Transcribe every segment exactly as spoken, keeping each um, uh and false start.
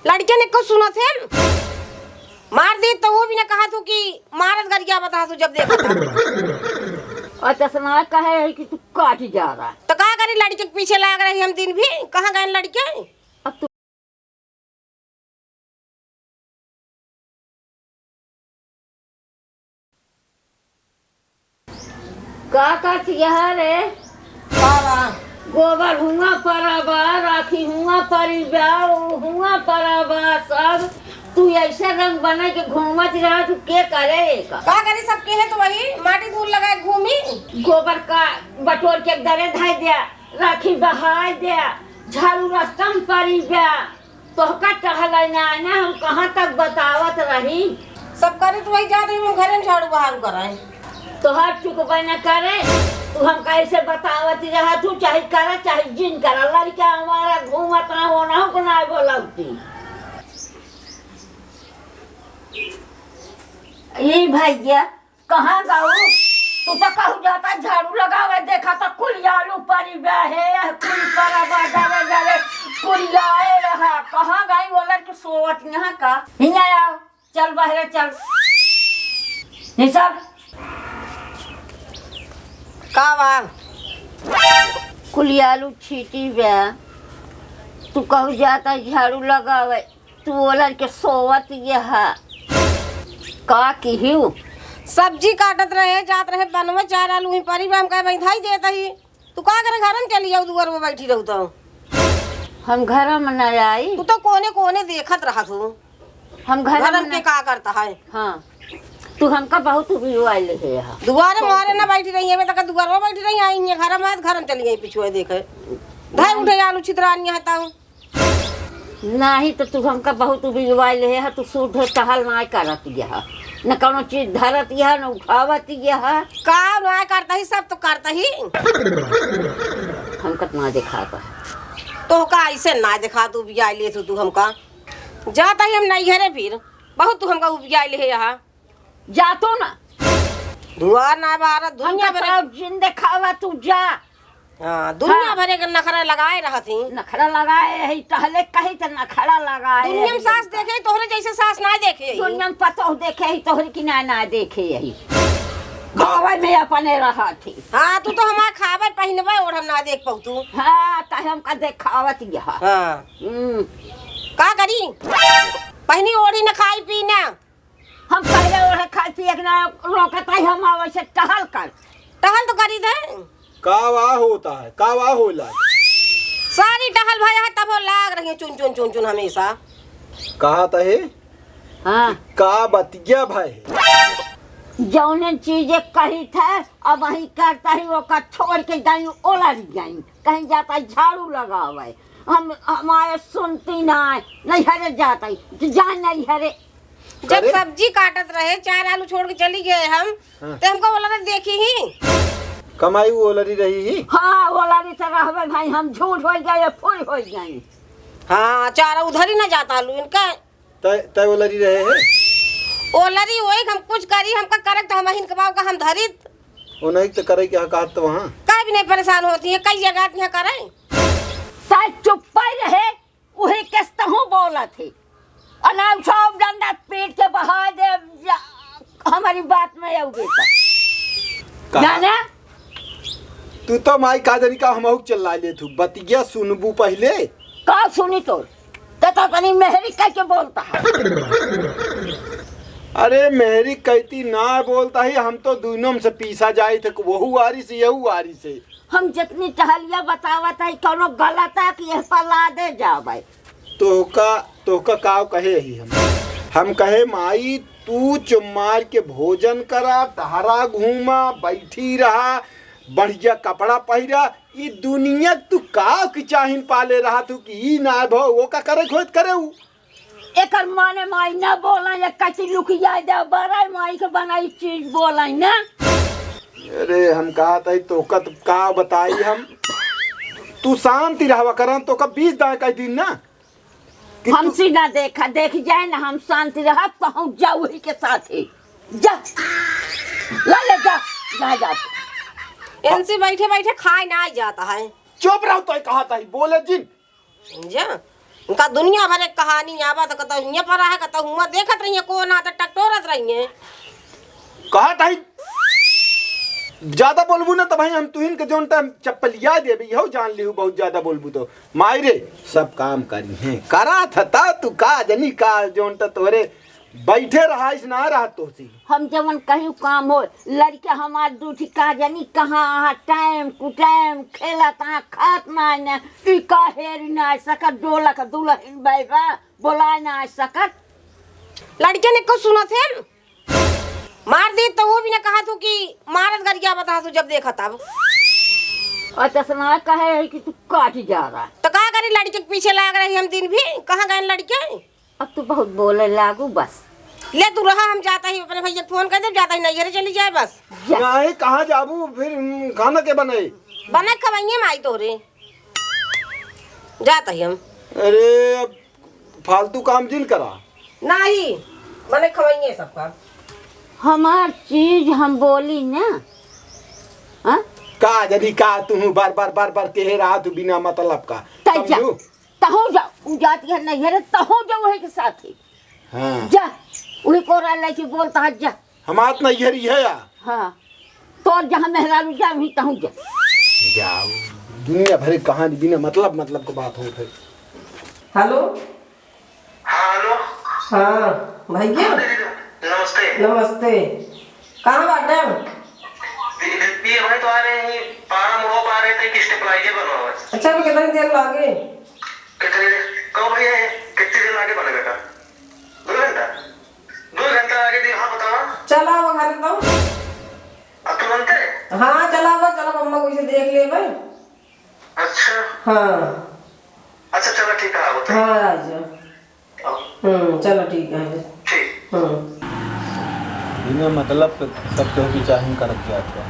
लड़के ने कुछ सुनत है, मार दी तो वो भी ना कहा तू कि मारत गरिया बता तू जब देखा था। और चश्मा कहे है कि तू काट जा रहा। तो का करी, लड़के के पीछे लाग रही हम दिन भी, कहाँ गए लड़के? अब तू का करत यह रे? का बा? गोबर हुआ परा बा, राखी हुआ परी बा, हुआ परा बा सब। तू ऐसे रंग बने के घूमत रहा, तू के करे एका? का करी, सब के है तो वही माटी धूल लगाए घूमी। गोबर का बटोर के एक दरे धर दिया, राखी बहाय दिया, झाड़ू रस्ता में परी बा। तोहका टहल ना, ना हम कहाँ तक बतावत रही। सब करे तो वही जात रही, हम घरे में झाड़ू बहारू कराए। तोहर चुकबे न करे, तू हम कैसे बतावत रहा, तू चाहे करा चाहे जिन करा, लड़का हमारा घूमत ना होना हो को ना बोलौती। ए भैया, कहाँ गऊ? तू तो कहू जाता झाड़ू लगावे, देखा तो कुल आलू परी बा है, कुल परा बा, डरे डरे कुल आए रहा। कहाँ गई वो लड़की सोवत यहाँ का? हियाँ आओ, चल बहरे चल। निसर। का बा? कुल आलू छीटी बा, तू कहू जाता झाड़ू लगावे। तू ओलर के सोवत यह का किहिउ? सब्जी काटत रहे, जात रहे बनवे, चार आलू ही परी बा, हम कहे, "भाई, धाई देत ही।" तू का करे, घरन चली जाऊ, दुआर में बैठी रहू तो। हम घर में न आई। तू तो कोने कोने देखत रहत हो। हम घर घरन में के न का करता है? हाँ, तू हमका बहुत उबिवाइले है यहाँ। दुआरे मारे ना बैठी रही है, मैं तो दुआर में बैठी रही, आई है घर में, घरन चली गई पिछुए देखे। धाई उठे आलू छितरानी है ताऊ। नाही तो तू हमका बहुत उबिजवाइले है, तू सूद टहल नाय करत यह, न कौनो चीज धरत यह, न उठावत यह। का नाय करता ही, सब तो करता ही। हमका तो ना दिखाता। तोहका ऐसे ना दिखा, तू उबियाइले तू, तू हमका। जाता ही हम नैहरे फिर, बहुत तू हमका उबियाइले है यहाँ। जा तो ना। दुआर ना बारत, दुनिया हमका भरे तो जिन देखावा तू जा। हाँ, दुनिया हाँ। भरे के नखरा लगाए रहत ही। नखरा लगाए रही, टहले कही त नखरा लगाए दुनिया में रही सास हमका। देखे, तोहरे जैसे सास ना देखे ही। दुनिया में पतोह देखे ही, तोहरे की ना, ना देखे यही। गाँव में अपने रहत ही। हाँ, तू तो हमार खाबे, पहिनबे, ओढ़ब ना देख पाऊ तू। हाँ, त हमका देखावत यह। हाँ। हम्म। का करी? पहिनी ओढ़ी न खाई पी ना। हम पहले ओढ़े खाए पिए के ना रोकत है, हम आवे से टहल कर। टहल तो करी दे। का वाह होता है, का वाह होला? सारी टहल भया है, तब हो लाग रही है चुन, चुन, चुन, चुन हमेशा। कहा त है? हाँ। का बतिया भाई? जौने चीजें कही थे, अब वही करता ही, ओका छोड़ के जाई, ओलर जाई, कहीं जाता झाड़ू लगावे। हम, हमारे सुनती ना है, नैहरे जाता ही, तो जा नैहरे। जब अरे? सब्जी काटत रहे, चार आलू छोड़ के चली गए हम, हाँ। तो हमको ओलरी देखी ही। कमाई वो ओलरी रही ही? हाँ, ओलरी तो रहबे भाई, हम झूठ हो गए, फूल हो गए। हाँ, चार उधर ही ना जाता आलू इनका। तय, तय ओलरी रहे है? ओलरी वही हम कुछ करी, हमका करे तो हम हिन कमाओ का हम धरित। ओ नहीं तो करे क्या कहत तो वहाँ? कहीं भी नहीं परेशान होती है, कई जगह यहाँ करे। तय चुप्पा ही रहे। उहे केस तहूँ बोलत है। अनाउसा डंडा पीट के बहा दे, जा, हमारी बात में आउगे तो। कहा? जाने? तू तो माई का जानी का हमहू चिल्ला ले तू। बतिया सुनबू पहिले। का सुनी तो? ते तो अपनी मेहरी कह के बोलता है। अरे मेहरी कहती ना बोलता ही, हम तो दोनों में से पीसा जाई थे, वहू आरी से, यहू आरी से। हम जितनी टहलिया बतावत है, कौनो गलत है कि यह पर लादे जावे? तोहका, तोहका काव कहे ही हम? हम कहे, "माई, तू चुम्मार के भोजन करा, टहरा घूमा, बैठी रहा, बढ़िया कपड़ा पहिरा। ई दुनिया तू काव की चाहिन पाले रहा तू कि ई ना भो, वो का करे खोत करे ऊ?" एकर माने माई ना बोला, या कची लुकिया दे, बड़ा माई के बनाई चीज बोला ना। अरे, हम कहा था, तोहका तो का बताई हम। तू शांति रहवा करन, तोहका बीस दाएँ कह दिन ना। कि तू हमसे ना देखा, देख जाए ना, हम शांति रहा, पहुँच जा वही के साथ ही। जा। ला ले जा, जा, जा। इनसे बैठे बैठे खाए ना जाता है। चुप रहो, तो कहा था, बोले जिन। जा, उनका दुनिया भर एक कहानी आवा, तो कतौ हियाँ पर है, कतौ हुआँ देखत रहिए, को ना तो टकटोरत रहिए। कहा ताई, ज्यादा बोलबू ना, तो भाई हम तुहिन के जौन टाइम चप्पलिया देबे, यहू जान लिहू, बहुत ज्यादा बोलबू तो। माई रे, सब काम करी हैं, करा था, ता तू का जनी का जौन टा तोरे बैठे रहा, इस ना रहा तोसी। हम जवन कहीं काम हो, लड़के हमार दूठी का जनी कहाँ, टाइम कुटाइम खेलत, आ खात ना, ना, ई का हेरी ना सकत, डोलक दुलहिन बैबा, बोलाए ना सकत। लड़के ने कुछ सुनत है, मार दी तो वो भी ना कहा तू कि मारत गरिया बता तू जब देखा तब। और चश्मा कहे है कि तू काट जा रहा। तो का करी, लड़के के पीछे लाग रही हम दिन भी, कहाँ गए लड़के? अब तू बहुत बोले लागू बस। ले तू रहा, हम जाता ही अपने भैया के फोन कर दे, जाता ही नैहरे चली जाए बस। जा। नहीं, कहाँ जाबू फिर, हम्म, खाना के बनाई? बना खवाइए माई तोरे। जाता ही हम। अरे, अब फालतू काम जिन करा। नहीं, मने खवाइए सबका। हमार चीज हम बोली ना। हाँ? का जनी का तू बार बार बार बार कहे रहा तू बिना मतलब का। तै जा। समझू? तहूँ जा, उ जाती है नैहरे, तहूँ जा वही के साथ ही। हाँ। जा, वही कोरा लेके बोलता है, जा। हमार नैहर ही है या? हाँ। तोर जहाँ मेहरारू जा, वहीं तहूँ जा। जाओ। दुनिया भर के कहानी बिना मतलब, मतलब के बात हो फिर। हेलो। हाँ, हेलो। हाँ, भैया। हाँ, दीदी, नमस्ते। नमस्ते। कहाँ बाटे? दीदी, ये भाई तो आ रहे हैं, पारा मोड़ पे आ रहे थे कि stabilizer बनवावे। अच्छा, अभी कितनी देर लागे? कितनी देर? कहो भैया, ये कितनी देर लागे बने बेटा? दो घंटा? दो घंटा लागे दी, हाँ, बताओ। चला वो घर तो। अब तुरंत है? हाँ, चला वो, चला, अम्मा को इसे देख ले भाई। अच्छा। हाँ। अच्छा, चला, ठीक है, आओ तो। हाँ, आ जाओ। आओ। हम्म, चलो, ठीक है। ठीक। हम्म। बिना मतलब के सब केहू की चाही करत जात बा।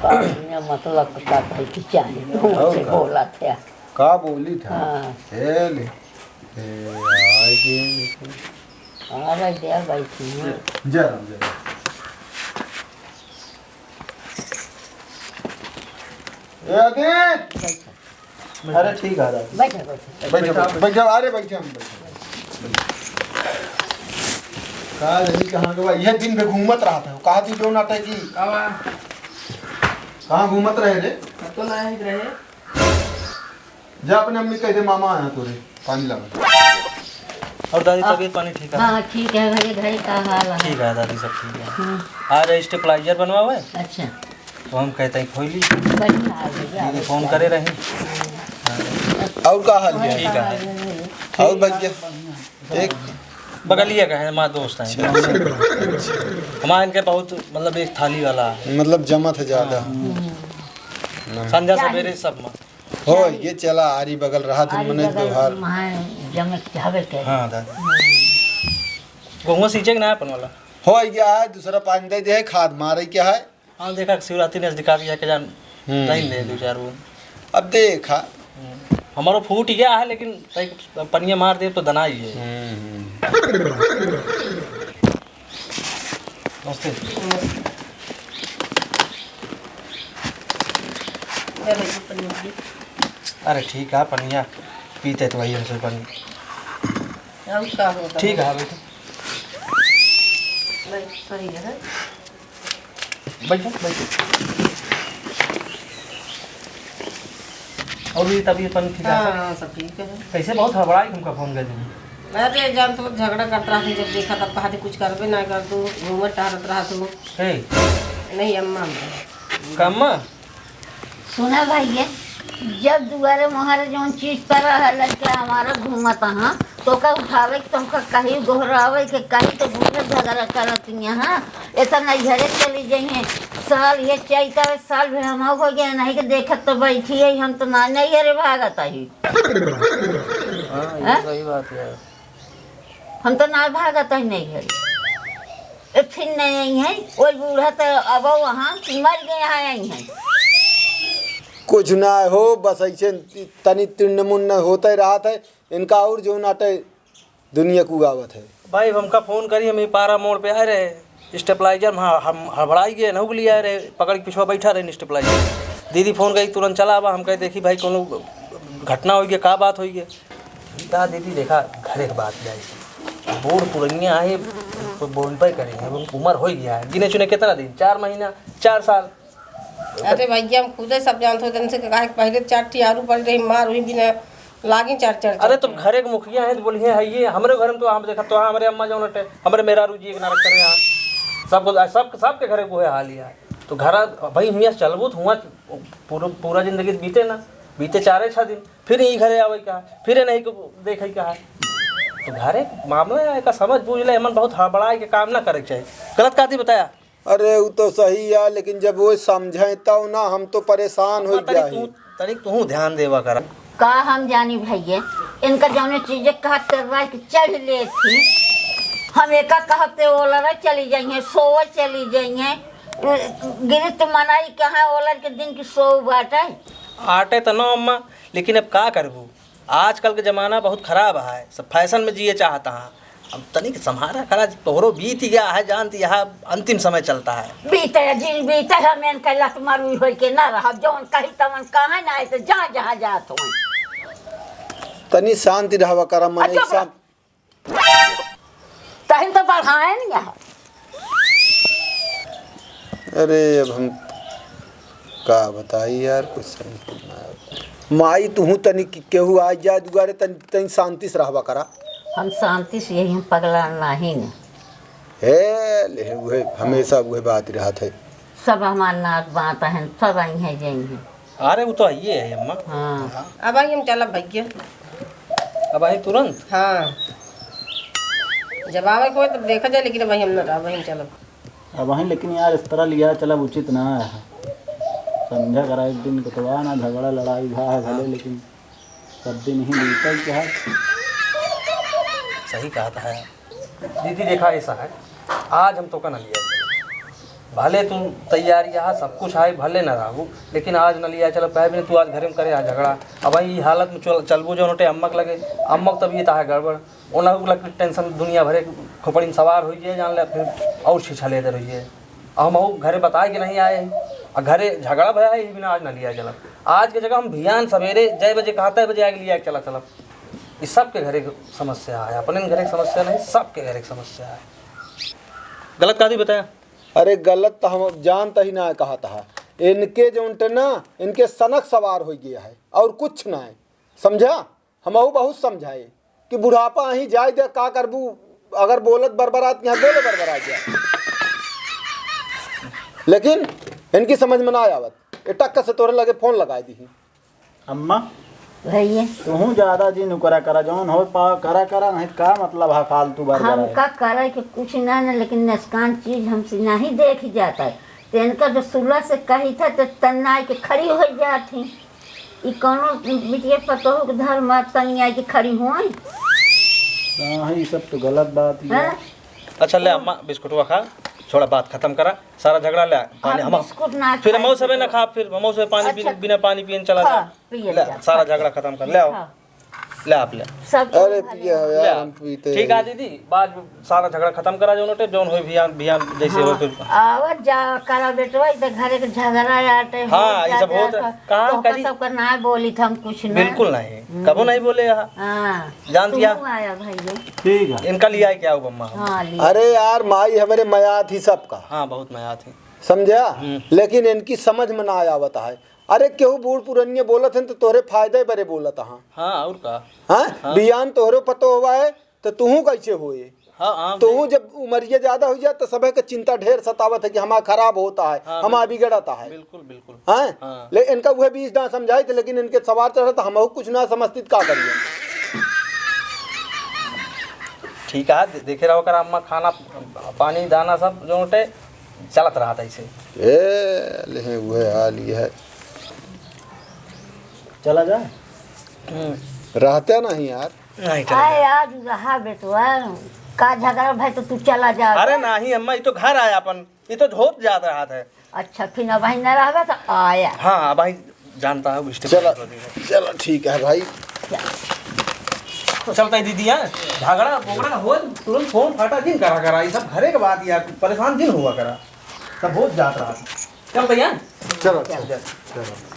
का बिना मतलब के का कहे की चाही? तू और से का? बोलत है। का बोली था? हाँ। ए ले। ए, आ गए। आ भाई, दे भाई, सुनिए। जय राम, जय राम। ए, आदित्य! अरे, ठीक है, दादी। बैठो, बैठो। बैठो, बैठो, बैठो, अरे, बैठे हम, बैठे। का जानी कहाँ के बा? यह दिन भर घूमत रहत है। कहा तू जो नाटक की? का बा? कहाँ घूमत रहे रे? अब तो ना ही रहे। जा अपने अम्मी कह दे, मामा आया तोरे, पानी लावे। और दादी, हाँ। तबीयत पानी ठीक है? हाँ, ठीक है भैया, घर का हाल है? ठीक है दादी, सब ठीक है। हम्म। आ रहे stabilizer बनवावे। अच्छा। तो हम कहते हैं खोली। बढ़िया है भैया। दीदी फोन करे रही। और का हाल है? ठीक है। और भैया? एक बगलिया का है, हमारा दोस्त है। अच्छा, अच्छा। हमारा इनके बहुत, मतलब, एक थाली वाला है। मतलब, जमत है ज्यादा। हाँ। संझा सवेरे सब में। हो, ये चला, आरी बगल रहा था, आरी मने बगल दोहार। वहाँ जमे के हवे के। हाँ, दादा। हम्म। गहुआ सींचे के ना अपन वाला? हो, ये है, दूसरा पानी दे दे, खाद मारे क्या है? हाँ, देखा, शिवरात्रि नजदीक आ गया, के जान, हम्म। टाइम दे दो चार बूंद। अब देखा। हम्म। हमारो फूट गया है, लेकिन तई पनिया मार दे तो दना ही है। हम्म, हम्म। नमस्ते। ले भाई, पनिया पी। अरे ठीक है, पनिया पीते तो वही हमसे पानी। और का होता ठीक है? है, बैठो। नहीं, सही है। बैठो, बैठो। और भी तबीयत पानी ठीक है? हाँ, हाँ, सब ठीक है। कैसे बहुत हड़बड़ाई तुमका फोन कर दी? अरे जान, तो झगड़ा करत रहा थे, जब देखा तब कहा थे कुछ करबे ना कर तू, घूमत टहरत रहा तू। हे। नहीं अम्मा, अम्मा। का अम्मा? सुना भैया, जब दुआरे मुहारे जौन चीज पड़ा है, लड़के हमारा घूमत हाँ, तो ओका उठावे के, तो ओका कहीं गोहरावे के, कहीं तो घूमे झगड़ा करत यहाँ, इतना घरे चली जाइए। साल ये चैता है, साल भी हम हो गया नहीं कि देखत तो बैठी है, हम तो ना नहीं घरे भागत ही। हाँ, ये हैं? सही बात है। हम तो ना भागत ही नहीं घरे। ए, फिर नहीं आई है, वो बूढ़ा तो अब वहाँ मर गए यहाँ आई है। कुछ ना हो, बस ऐसे तनी तिन्न मुन्न होते रहत है, इनका और जो नाटे दुनिया को गावत है। भाई, हमका फोन करी, हम ई पारा मोड़ पे आए रहे, stabilizer में हम हड़बड़ाई गए, नहुक लिया रहे, पकड़ के पिछवा बैठा रहे stabilizer। दीदी फोन करी, तुरंत चला आवा। हम कहे, देखी भाई, कोनो घटना होई गई, का बात होई गई? का दीदी, देखा, घरे के बात जाए, बूढ़ पुरनिया है, तो बोलबे करेंगे, अब उम्र हो गया है, गिने चुने कितना दिन, चार महीना, चार साल। अरे भैया, हम खुदे सब जानत हो, दिन से काहे के पहले चार ठी आरू पड़ी रही, मार हुई बिना लागी चार चार अरे, चार तो चार। घरे के मुखिया है, तो बोलिए है ये, हमरे घर में तो हम देखा तो हमरे अम्मा जौन हटे, हमरे मेहरारू जी एक नाटक करे यहाँ, सब कुछ, सब, सबके घरे को है हाल ही है। तो घर भाई हुआ चलबू तो हुआ पूरा, पूरा जिंदगी बीते ना, बीते चारे छह दिन, फिर यही घरे आवे का, फिर ये नहीं को देखे का है। तो घरे के मामला है, का समझ बूझ ले, मन बहुत हड़बड़ाए के काम ना करे के चाहिए। गलत काती बताया? अरे, उ तो सही है, लेकिन जब वो समझे तब ना, हम तो परेशान हो अम्मा, तनिक गया तू, ही। तनिक तू ध्यान देवा करा। का हम जानी भैया, इनका जौने चीजें कहत करवा के चढ़ ले थी, हम एका कहते ओलर चली जाइए, सोवे चली जाइए। गिरत मनई कहाँ ओलर के दिन की सो बाटे। आटे तो न अम्मा, लेकिन अब का करबू, आजकल के जमाना बहुत खराब है, सब फैशन में जिए चाहता है। अब तनिक सम्हारा करा, तोहरो बीत गया है, जानती है, अंतिम समय चलता है। बीते जिन बीते, हम इनका लत मारू होई के ना रहब, जौन कही तवन कहे ना, तो जा जहाँ जात हो। तनी शांति रहवा करा, मन अच्छा, एक साथ। तहिन तो बढ़ाए नहीं है। अरे, अब हम का बताई यार, कुछ समझ में ना आवत। माई, तुहूँ तनी के-, केहू आ जाए दुआरे, तनी, तनी शांति से रहबा करा। हम शांति से यही, हम पगला नहीं न। हे, ले, उहे, हमेशा उहे बात रहत है। सब हमार नाक बात है, सब आई हैं, जाई हैं। अरे, वो तो आइए है, अम्मा। हाँ। अब आई हम चलब भैया। अब आई तुरंत? हाँ। जब आवे को तब देखा जाए, लेकिन अब आई हम ना, अब आई हम चलब। अब आई, लेकिन यार, इस तरह लिया चलब उचित ना है। समझा करा, एक दिन कतवा ना झगड़ा लड़ाई भा है भले, हाँ। लेकिन सब दिन ही बीतल के है। सही कहा था यार। दीदी, देखा, ऐसा है, आज हम तोका न लिया चलब। भले तू तैयारी है, सब कुछ है, भले न रहू, लेकिन आज न लिया चलब। काहे बिना तू आज घरे में करे आ झगड़ा। अब ई हालत में चल, चलबू जो नोटे अम्मक लगे, अम्मक तबीयत आहे गड़बड़, ओना लग टेंशन दुनिया भरे खोपड़ी में सवार हो जाए, जान ले फिर और छिछले दे रही है। अब हम घरे बताए के नहीं आए, आ घरे झगड़ा भया है, ई बिना आज न लिया चलब। आज के जगह हम भियान सवेरे जय बजे कहता है बजे आके लिया चला चलब। ई सबके घरे के समस्या है, अपने घरे के समस्या नहीं, सबके घरे के समस्या है। गलत कादी बताया? अरे गलत तो हम जानता ही ना कहा था। इनके जो उनटे ना, इनके सनक सवार हो गया है और कुछ ना है, समझा? हमहू बहुत समझाए कि बुढ़ापा अहीं जाए दे, का करबू, अगर बोलत बरबरात यहाँ बोले बरबरा गया, लेकिन इनकी समझ में ना आवत। ए टक्का से तोरे लगे फोन लगाए दी। अम्मा, भैया। तुहूँ ज्यादा जिन उकरा करा, जौन हो पा करा करा, नहीं का मतलब है फालतू बार हम बार है। का करे के कुछ ना न, लेकिन नसकान चीज हमसे नहीं देखी जाता है। तो इनका जो सुलह से कही था तो तन्नाई के खड़ी हो जात ही। ई कौनो बिटिया पतोह के धर्म है, तन्नाई के खड़ी होई? हाँ, ई सब तो गलत बात ही है। हाँ? अच्छा ले अम्मा बिस्कुटवा खा, छोड़ा बात खत्म करा, सारा झगड़ा ले पानी हम बिस्कुट ना फिर खाई हम सबे ना बिस्कुट। खा, फिर हम सबे पानी पी-, अच्छा। बिना पानी पियन चला खा, जा। पिए ले, जा, सारा खा। झगड़ा खत्म कर, ले आओ। खा। ले आप ले। सब अरे खा पिए ले। हो यार, ले। हम पीते ठीक हैं। है दीदी, बाद में सारा झगड़ा खत्म करा जो नोटे, जौन होई भियान, भियान जैसे हो हाँ। फिर। आवत जा करा बेटवा, इधर घरे के झगड़ा आटे हो हाँ, ये सब जाता होत है। का, कहाँ तोहका करी? सबका ना बोली था हम कुछ ना। बिल्कुल नहीं, हम्म। कबो नहीं बोले यहाँ। हाँ। जानती तू है? आया भाई। ठीक है। इनका लिया है क्या वो अम्मा? हाँ, लिया। अरे यार, माई हमारे मया थी सबका। हाँ, बहुत मया थी। समझा? हम्म। लेकिन इनकी समझ में ना आवत है। अरे, केहू बूढ़ पुरनिया बोलत हन, तो तोहरे फायदे बरे बोलत हाँ। हाँ, और का? हाँ? हाँ। बियान तोहरो पतो हुआ है, तो तुहूँ कैसे होए? हाँ, हाँ, तुहूँ जब उमरिया ज्यादा हो जाए, तो सभे के चिंता ढेर सतावत है कि हमारा खराब होता है, हाँ, हमारा बिल्कुल। बिगड़ता है। बिल्कुल, बिल्कुल। हाँ? हाँ। ले, इनका वह बीस दाँत समझाए थे, लेकिन इनके सवार चढ़ा, तो हमहू कुछ ना समझती, तो का करिए? ठीक है, दे-, देखे रहो, कर अम्मा खाना, पानी, दाना सब जो उठे, चलत रहा था इसे। ए, लेहे उहे हाल ये है। चला जा। हम्म। रहते नहीं यार। नहीं चला आए जा। आज रहा बेटवा, का झगड़ा भाई तो तू चला जा। अरे नहीं अम्मा, ये तो घर आया अपन, ये तो होत जात रहा था। अच्छा, फिर अब वहीं न रहबे तो आया। हाँ, अब वहीं जानता है, step चला, कर देगा। चला, ठीक है भाई। चलता है दीदी, हाँ? झगड़ा बोगड़ा हो, तुरंत फोन फाटा जिन करा करा, ये सब घरे के बात यार, परेशान जिन हुआ करा, सब होत जात रहा। चल भैया। चलो, चलो, चलो। चलो।